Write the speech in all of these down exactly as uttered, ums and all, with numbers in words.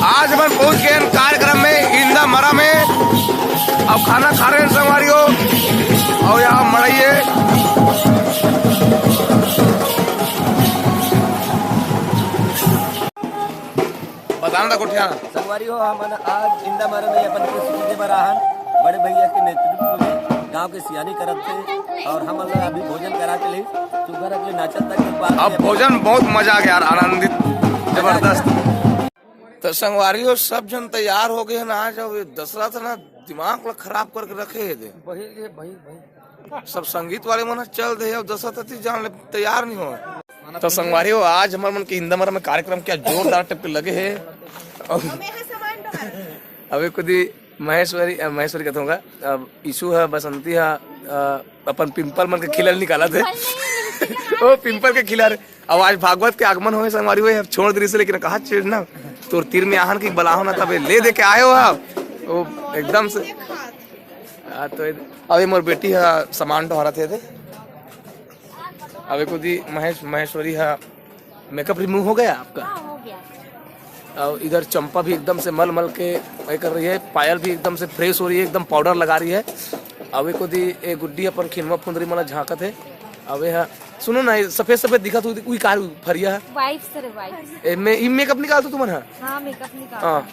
आज हमन पहुंच गए हन कार्यक्रम में, इंदा मरा में। अब खाना खा रहे हैं संगवारी हो, और यहाँ मड़ई है। बताना था गोठिया। संगवारी हो, हमन आज इंदा मरा में अपन प्रस्तुति दे बर आहन, बड़े भैया के नेतृत्व में गांव के सियानी करत थे, और हमन ला अभी भोजन करा के ले सुगर अगले नाचत तक के बाद अब में भोजन बहुत मजा आ गया यार, आनंदित, जबरदस्त। तो संगवारी हो, सब झन तैयार हो गए हैं ना, आज अब दशरथ ना दिमाग ला खराब करके रखे है दे। बहिर के, बहिर, बहिर। सब संगीत वाले मन चल दे, अब दशरथ अति जान ले तैयार नहीं हो। तो संगवारी हो, आज हमर मन के इंदा मरा में कार्यक्रम क्या जोरदार टप के लगे है। और अबे कुदी महेश्वरी, अ, महेश्वरी कहता हूँ, अब ईशु है, बसंती है, अ, अपन पिंपल मन के खिलल निकाला थे। ओ पिंपल के खिला रे। अब आज भागवत के आगमन होए संगवारी होए, अब छोड़ दे से, लेकिन कहा चीज ना, तोर तीर में आहन की बलाहो ना, तबे ले दे के आयो हो। ओ एकदम से। आ, तो अब ये मोर बेटी है, सामान डोहरा थे दे। अब एको दी महेश, महेश्वरी है, मेकअप रिमूव हो गया आपका? हाँ, हो गया। और इधर चंपा भी एकदम से मल मल के ये कर रही है, पायल भी एकदम से फ्रेश हो रही है, एकदम पाउडर लगा रही है। अब एको दी ए गुड्डी अपन खिनवा फुंदरी मन ला झांकत है। अब ये है, सुनो ना, ये सफेद सफेद दिखत हुई, उई कार फरिया है। वाइप्स रे, वाइप्स। ए, मैं, ई मेकअप निकाल दो तुमन है? हाँ, मेकअप निकाल। हाँ।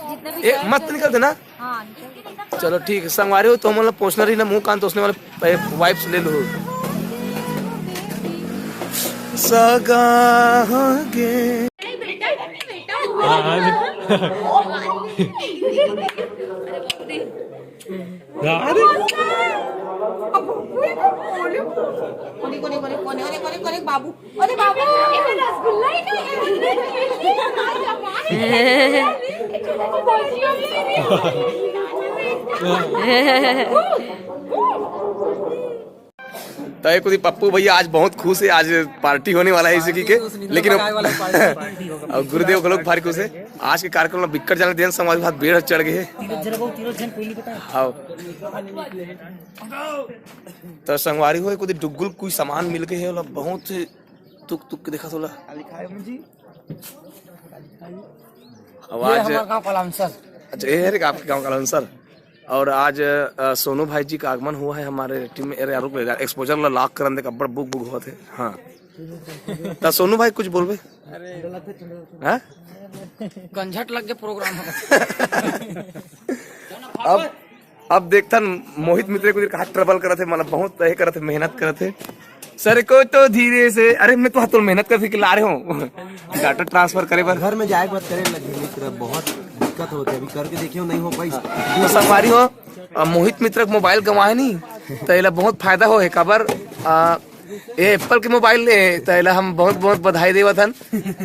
जितना भी ए, shirt मत है निकल देना। हाँ, निकल। चलो ठीक है, संगवारी हो, तो मतलब पोछना रही ना, मुंह कान तोसने वाले वाइप्स ले लो। सगा हो गे। कोने, कोने, कोने, कोने, कोने, कोने, बाबू। अरे बाबू, ये रसगुल्ला ही नहीं है। तो एक दिन पप्पू भैया आज बहुत खुश है, आज पार्टी होने वाला है इसी की के, लेकिन अब गुरुदेव के लोग भारी खुश है। आज के कार्यक्रम में बिक्कट जाने देन समाज भात बेड़ चढ़ गए है। हाँ। तो संगवारी हो, एक दिन डुग्गुल कोई सामान मिल गए है, ओला बहुत तुक तुक के देखा थोला। अब ये आज हमारे गांव का लाउंसर। अच्छा, ये है रे आपके गांव का लाउंसर। और आज, अ, सोनू भाई जी का आगमन हुआ है हमारे टीम में। अरे यार, रुक ले यार, एक्सपोजर ला लॉक करन दे, अब्बड़ बुक बुक होत है। हाँ। तो सोनू भाई कुछ बोलबे? अरे। हाँ? कंझट लग के प्रोग्राम है। अब अब देखथन मोहित मित्र कुछ कहा ट्रबल करत हे, मतलब बहुत ये करत हे, मेहनत करत हे। सर को तो धीरे से, अरे मैं तो हाथ मेहनत करत हे कि ला रहे हो डाटा ट्रांसफर करे बर। घर में जाए के बाद करे लगे मित्र, बहुत दिक्कत होते, अभी करके देखियो नहीं हो पाई। तो संगवारी हो, अ, मोहित मित्र के मोबाइल गंवाए नहीं, तो एला बहुत फायदा हो हे, काबर, अ, ये एप्पल के मोबाइल ले, त एला हम बहुत बहुत बधाई देवत हन।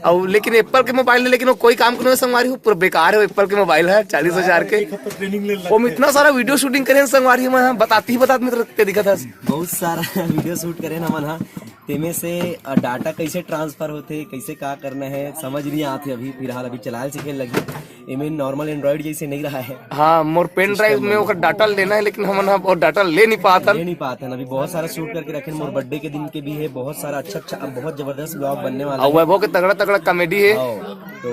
अउ लेकिन एप्पल के मोबाइल ले, लेकिन वो कोई काम के नहीं हो संगवारी हो, पूरा बेकार है एप्पल के मोबाइल है चालीस हजार के। एक हफ्ता ट्रेनिंग ले वो लगथे। इतना सारा वीडियो शूटिंग करे हैं संगवारी हो, मैं बताती ही बतात मित्र के दिखत हस। बहुत सारा वीडियो शूट करे हमन हा, तेमे से, अ, डाटा कैसे ट्रांसफर होथे, कैसे का करना है, समझ नहीं आते अभी। फिलहाल अभी चलाल सीखे लगी। एमे नॉर्मल एंड्रॉइड जैसे नहीं रहा है। हाँ, मोर पेन ड्राइव में ओकर डाटा लेना है, लेकिन हमन ह वो डाटा ले नहीं पात हन। ले नहीं पात हन। अभी बहुत सारा शूट करके रखे हैं, मोर बर्थडे के दिन के भी है, बहुत सारा अच्छा अच्छा, अब बहुत जबरदस्त ब्लॉग बनने वाला और है। वैभव के तगड़ा तगड़ा कॉमेडी है। हाँ, तो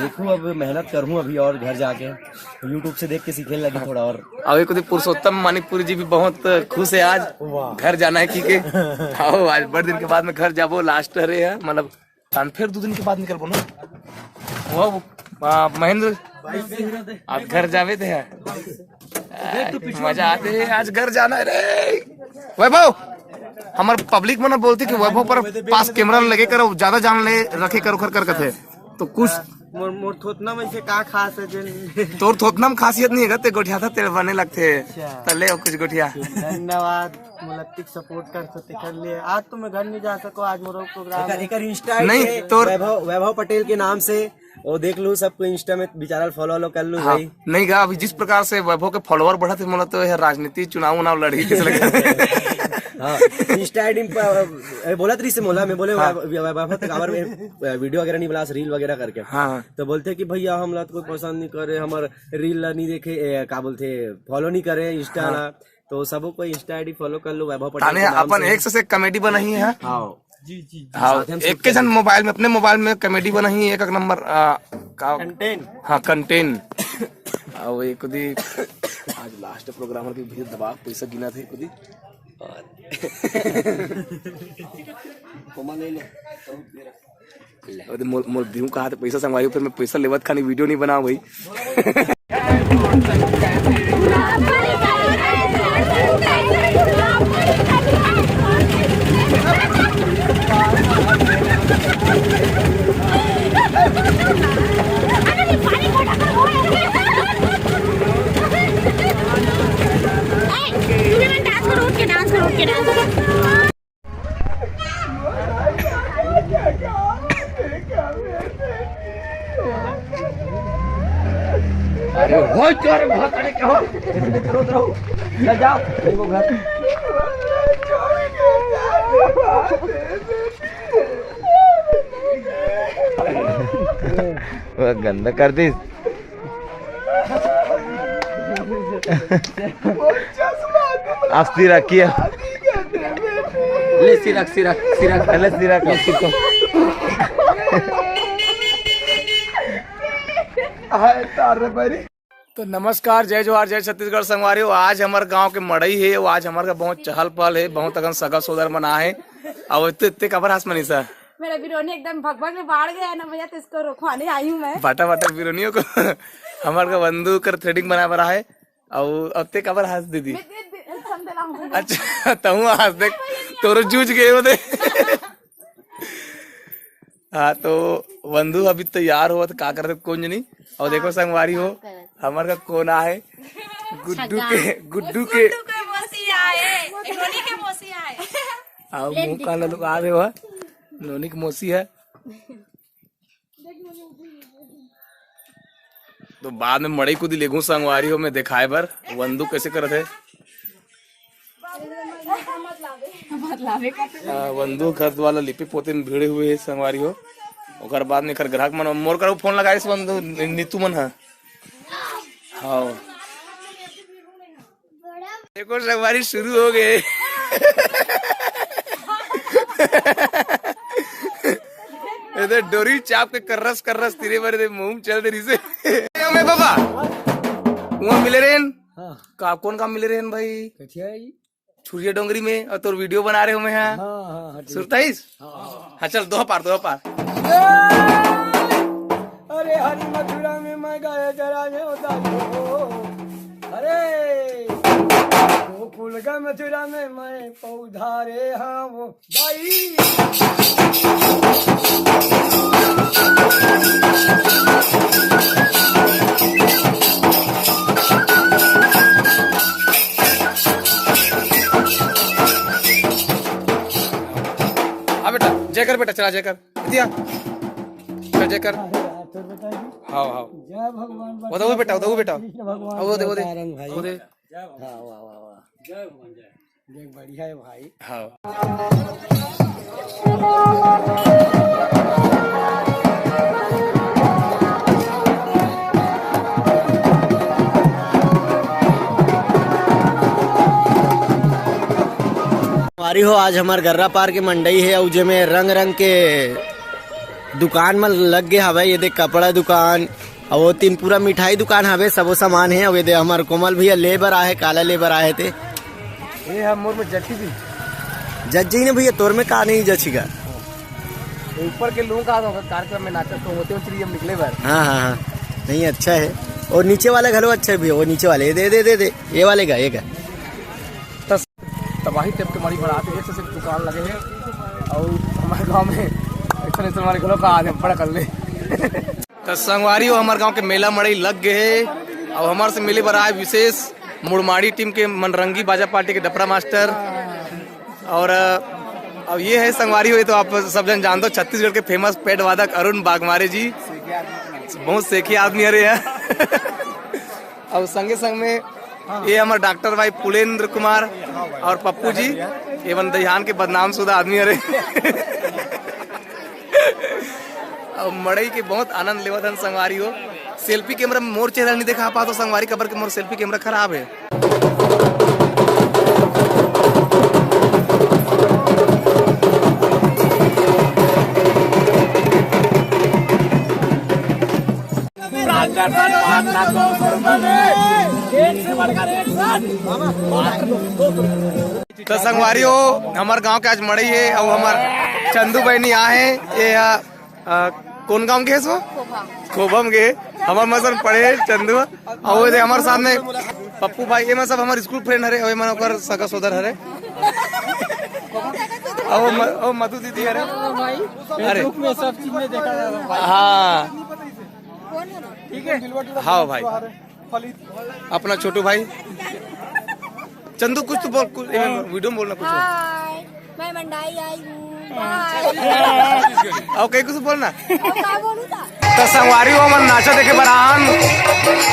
देखूँ, अब मेहनत करूँ अभी और घर जाके YouTube से देख के सीखे लगी थोड़ा और। अब एक दिन पुरुषोत्तम मानिकपुरी जी भी बहुत खुश है आज, वाह। घर जाना है की के। आओ, आज बड़े दिन के बाद में घर जाबो, लास्ट हरे है, मतलब तहन फेर दू दिन के बाद निकलबो ना। वो, आ, महेंद्र, आज घर जावे थे। आ, मजा आते है, आज घर जाना है रे। वैभव, हमर पब्लिक मन बोलती कि वैभव पर पास कैमरा लगे करो, ज्यादा जान ले रखे करो, खर कर कथे। तो कुछ मोर, मोर थोथना में से का खास है जेन तोर थोथना में खासियत नहीं है, ते गोठिया था, तेरे बने लगते। अच्छा। तले हो कुछ गोठिया। धन्यवाद। मोला अतिक सपोर्ट कर सकते कर लिए। आज तो मैं घर नहीं जा सको, आज मोर प्रोग्राम एकर, है। एकर इंस्टा नहीं, है तोर वैभव, वैभव पटेल के नाम से। वो देख लो, सबको इंस्टा में बेचारा फॉलो वॉलो कर लो हाँ, भाई। नहीं गा, अभी जिस प्रकार से वैभव के फॉलोअर बढ़त है, मोला तो यह राजनीति चुनाव उनाव लड़ी किस लगे। हाँ, इंस्टा आईडी पर, ए, बोलत रही से मोला, मैं बोले हाँ। वै-, वै-, वैभव तक आवर में, ए, वीडियो वगैरह नहीं बना, रील वगैरह करके। हाँ। तो बोलते कि भैया हमला तो कोई पसंद नहीं करे, हमर रील ला नहीं देखे, ए, का बोलते, फॉलो नहीं करे इंस्टा हाँ। ला। तो सबो कोई इंस्टा आईडी फॉलो कर लो, वैभव पटेल ताने के नाम अपन से। एक से, से कॉमेडी बनाई है। हाँ। जी, जी, जी। हाँ, साथ में एक शूट के जन करें। मोबाइल में, अपने मोबाइल में कॉमेडी बनाई है, एक, एक नंबर, आ, का? कंटेन। हाँ, कंटेन। अउ एक दी आज लास्ट प्रोग्रामर के भी दबा पैसा गिना थे एक दी। कोमा ले ले। अरे मोर, मोर दिहूं कहा तो पैसा संगवारी, फिर मैं पैसा लेवत खानी वीडियो नहीं बनाओ भाई। डांस करो, उठ के डांस करो, उठ के डांस करो। अरे हो चोर, बहुत सारे क्या हो? चलो, चलो, चलो। चल जाओ, चलो घर। वो गंदा कर दी। अस्थिर रखिए। ले सिरक, सिरक, सिरक। पहले सिरक। ले सिरक। हाय तारे बरी। तो नमस्कार, जय जोहार, जय छत्तीसगढ़ संगवारी हो। आज हमर गांव के मड़ई हे, अउ आज हमर का बहुत चहल पहल हे, बहुत अकन सगा सोदर मन आए हे। अउ इतने, इतने काबर हंस मनीषा? मेरा बिरोनी एकदम भग भग में बाढ़ गया है ना भैया, तो इसको रुकवाने आई हूँ मैं। बाटा बाटा बिरोनियों को। हमर का बंधु कर थ्रेडिंग बनाए बर आए। अउ अब ते काबर हंस दीदी? मैं दे, दे, समझ रहा हूँ। अच्छा, तहूँ हंस देख, तोरो जूझ गए होते। हाँ, तो बंधु अभी तैयार होवत, का करत कोन जनी। अउ देखो संगवारी हो, हमर का कोन आहे, गुड्डू के, गुड्डू के। गुड्डू के मौसी आए, नोनी के मौसी आए। अउ मुंह कान लुका दे हो, नोनी के मौसी हे। तो बाद में मड़ई कुदी लेगू संगवारी हो मैं देखाए बर, बंधु कैसे करत हे। आ, बंधु घर वाला लिपे पोते में भिड़े हुए हे संगवारी हो। ओकर बाद में एकर ग्राहक मन मोर करा फोन लगाइस बंधु, नीतू मन ह। हाँ। देखो संगवारी शुरू हो गए। ये तो डोरी चाप के कर्रस कर्रस तिरे बरे दे मुंह चल दे रिसे। मैं बाबा, वहाँ मिले रहेन। हाँ। का, कोन काम मिले रहेन भाई? कथिया ही। छुरिया डोंगरी में, अउ तोर वीडियो बना रहे हो मैं, हाँ। हाँ, हाँ, हाँ, ठीक। सुरताईस? हाँ, हाँ। हाँ, चल, दो पार, दो पार। अरे हरी मथुरा में मैं गाय चराने उतारी हो। अरे गोकुल का मथुरा में मैं पौधा रे हाँ वो। हाँ बेटा, जय कर बेटा, चला जय कर। दिया। चल जय कर। हाँ, हाँ। जय भगवान। वो दे, वो बेटा, वो दे, वो बेटा। कृष्ण भगवान वो दे, वो दे। तारंग भाई। वो दे। वाह, वाह, वाह, वाह। जय भगवान, जय। देख, बढ़िया है भाई। हाँ। संगवारी हो, आज हमर गर्रा पार के मंडई हे, अउ जेमे रंग रंग के दुकान मन लग गे हवय। ये देख, कपड़ा दुकान, अउ वो तीन पूरा मिठाई दुकान हवे, सबो सामान हे। अउ ये दे हमर कोमल भैया ले बर आहे, काला ले बर आहे ते। ये हम मोर में जची भी। जच जाई ना भैया, तोर में का नहीं जची का? ये ऊपर के लोग का होगा, कार्यक्रम में नाचत तो होते हो, चलिए हम निकले बर। हाँ, हाँ, हाँ, नहीं, अच्छा है। और नीचे वाला घलो अच्छा है भैया, वो नीचे वाले, ये दे, दे, दे, दे, ये वाले का, ये का। तबाही टाइप के मारी बड़ा आते, एक से एक दुकान लगे हैं। और हमारे गांव में ऐसा नहीं, हमारे घरों का आज हम बड़ा कर ले। तो संगवारी हो, हमारे गांव के मेला मड़ई लग गए हैं। अब हमारे से मिले बर आए विशेष मुड़माड़ी टीम के मनरंगी बाजा पार्टी के डपरा मास्टर। और, अ, अब ये है संगवारी हो, ये तो आप सब जन जानते हो, छत्तीसगढ़ के फेमस पैड वादक अरुण बागमारे जी। बहुत सेखी आदमी हरे हैं। अब संगे संग में ये हमर डॉक्टर भाई पुलेंद्र कुमार और पप्पू जी, ये मन दहियान के बदनाम शुदा आदमी हरे। अब मड़ई के बहुत आनंद लेवत हन संगवारी हो। सेल्फी कैमरा में मोर चेहरा नहीं देखा पात हो संगवारी, काबर के मोर सेल्फी कैमरा खराब है। एक से बढ़कर एक साथ। तो संगवारी हो, हमर गांव के आज मड़ई हे, अउ हमर चंदू बहिनी आए हे। ये, अ, अ, कौन गांव के हे सो? खोभम के। हमर मसन पड़े चंदू। अउ ये हमर साथ में पप्पू भाई, ये मन सब हमर स्कूल फ्रेंड हरे, अउ ये मन ओकर सगा सोदर हरे। अउ म-, अउ मधु दीदी हरे। अरे। Facebook में सब चीज में देखा जाता है। हाँ। ठीक है। हाँ भाई। अपना छोटू भाई। चंदू, कुछ तो बोल, कुछ, ए, वीडियो में बोलना कुछ। हाय, मैं मंडाई आई हूँ। हाय। अउ कहीं कुछ बोलना। अब का बोलूँ था? तो संगवारी हो, हमन नाचा देखे बर आन,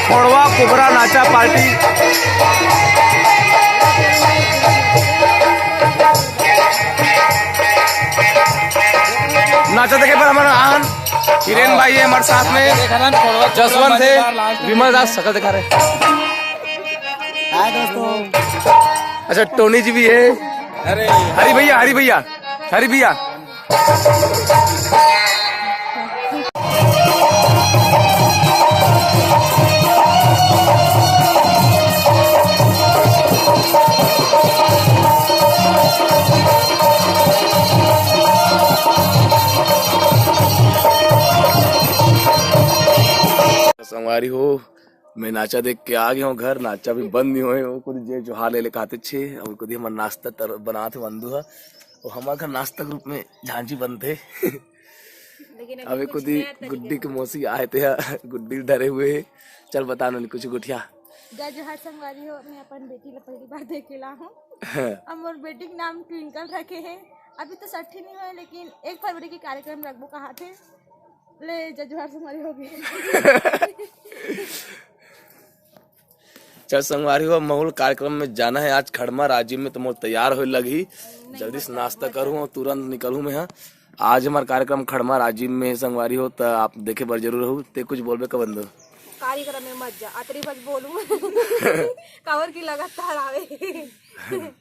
खोड़वा कुबरा नाचा पार्टी। नाचा देखे बर हमन आन, हिरेन भाई हे हमर साथ में, जसवंत हे, विमल दास, सकल दिखा रहे। हाय दोस्तों। अच्छा, टोनी जी भी हे। अरे। हरी भैया, हरी भैया, हरी भैया। संगवारी हो, मैं नाचा देख के आ गया हूँ घर। नाचा भी बंद नहीं होए, वो कुछ जे जोहार ले ले कहते छे, और कुछ हमर नाश्ता तर बनात हे बंधु ह, वो हमर घर नाश्ता के रूप में झांझी बनते। लेकिन अभी अभी कुछ कुछ नहीं आया, गुड्डी के मौसी आए थे, गुड्डी डरे हुए हे। चल बता नोनी कुछ गुठिया। जय जोहार संगवारी हो, मैं अपन बेटी ला पहली बार देखे ला हूँ। अब मोर बेटी के नाम ट्विंकल रखे हे। अभी तो सठी नहीं होए, लेकिन एक फरवरी के कार्यक्रम रखबो कहा थे। ले, जय जोहार संगवारी हो गई। चल संगवारी हो, महूल कार्यक्रम में जाना है आज खड़मा राजिम में, तो मोर तैयार होए लगही। जल्दी से नाश्ता करूँ और तुरंत निकलूँ मैं यहाँ। आज हमार कार्यक्रम खड़मा राजिम में संगवारी हो, तो आप देखे बर जरूर हो। ते कुछ बोलबे का बंधु? कार्यक्रम में मत जा, अतरी बज बोलूँ। काबर की लगातार आवे।